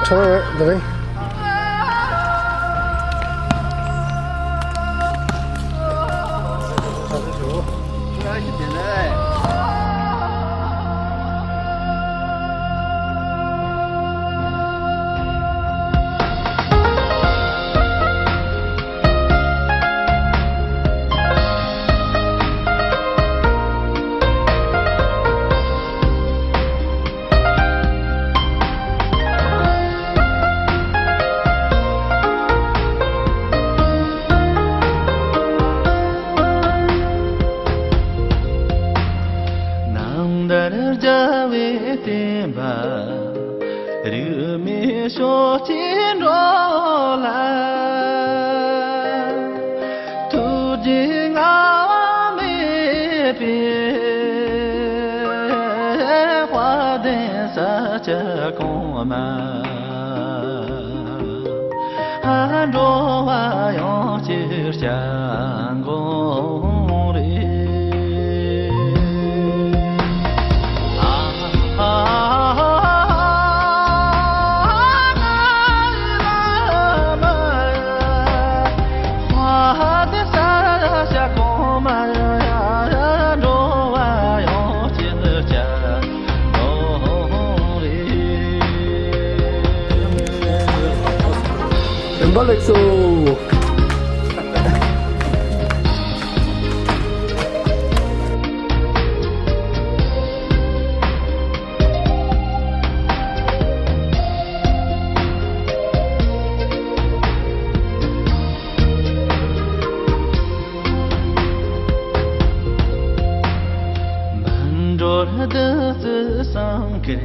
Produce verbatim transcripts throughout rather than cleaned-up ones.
ཚང་མ་འདི་རེད། ནང་ལྟར་རྒྱལ་བའི་བསྟན་པ། རིས་མེད་ཕྱོགས་ཀྱི་འགྲོ་ལ། ཐུགས་རྗེ་བསྔལ་བ་མེད་པའི། དཔལ་ལྡན་ས་སྐྱ་གོང་མ། འགྲོ་བ་ཡོངས་ཀྱི་སྐྱབས་མགོན་རེད། བདེན་པ་ལེགས་སོ། འགྲོ་བདུད་རྩི་སེང་གེ།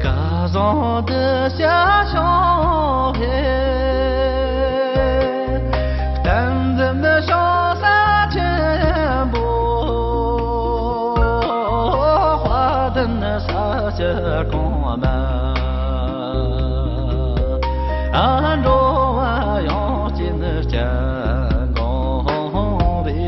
སྐལ་བཟང་བདུད་བཞི་ཤོང་བའི། བསྟན་འཛིན་ཤོང་ས་ཆེན་པོ། དཔལ་ལྡན་ས་སྐྱ་གོང་མ། འགྲོ་བ་ཡོངས་ཀྱི་སྐྱབས་མགོན་རེད།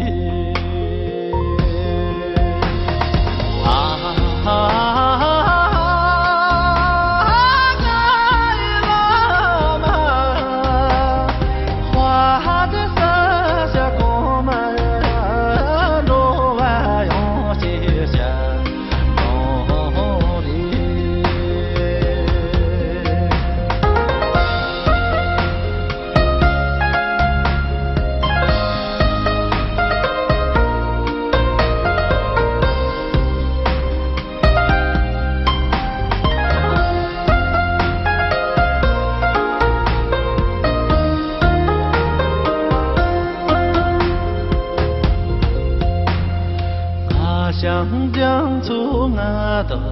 ང་ཞང་རྒྱ་མཚོ་མངའ་བདག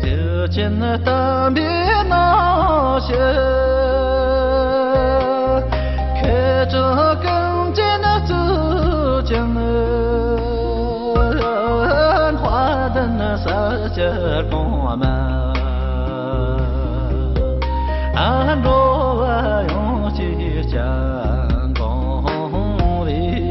།རྗེ་ཆེན་དམ་པའི་རྣམ་བཤད། མཁས་གྲུབ་ཀུན་གྱི་གཙུག་རྒྱན། དཔལ་ལྡན་ས་སྐྱ་གོང་མ། འགྲོ་བ་ཡོངས་ཀྱི་སྐྱབས་མགོན་རེད།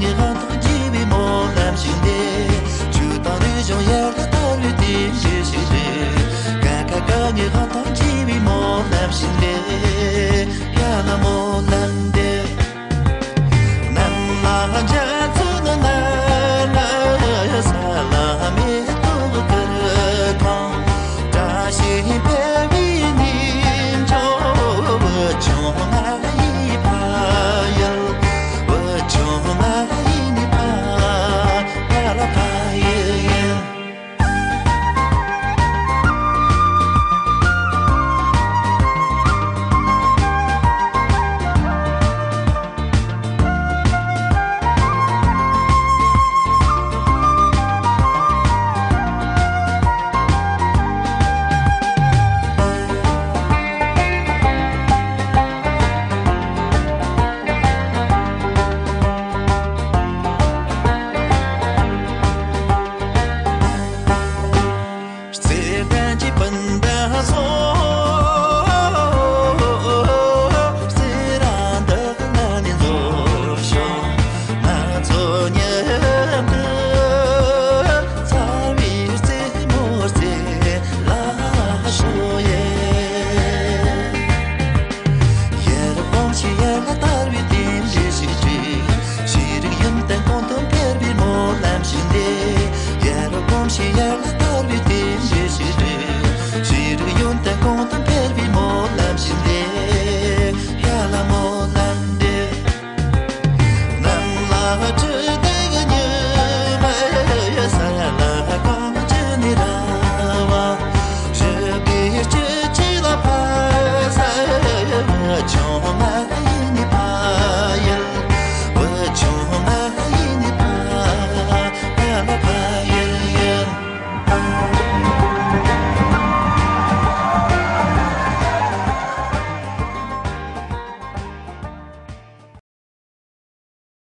ཉི་ཧོང་ཐང་རྒྱས་པའི་སྨོན་ལམ་ཞིག་ལས། ཆུ་དང་རི་གཞུང་ཡར་ལ་ཐར་བའི་དེ་ཞིག་ཞིག་རེད། ཀ་ཁ་ག་ཉི་ཧོང་ཐང་རྒྱས་པའི་སྨོན་ལམ་ཞིག་ལས། ཡ་ན་སྨོན་ལམ་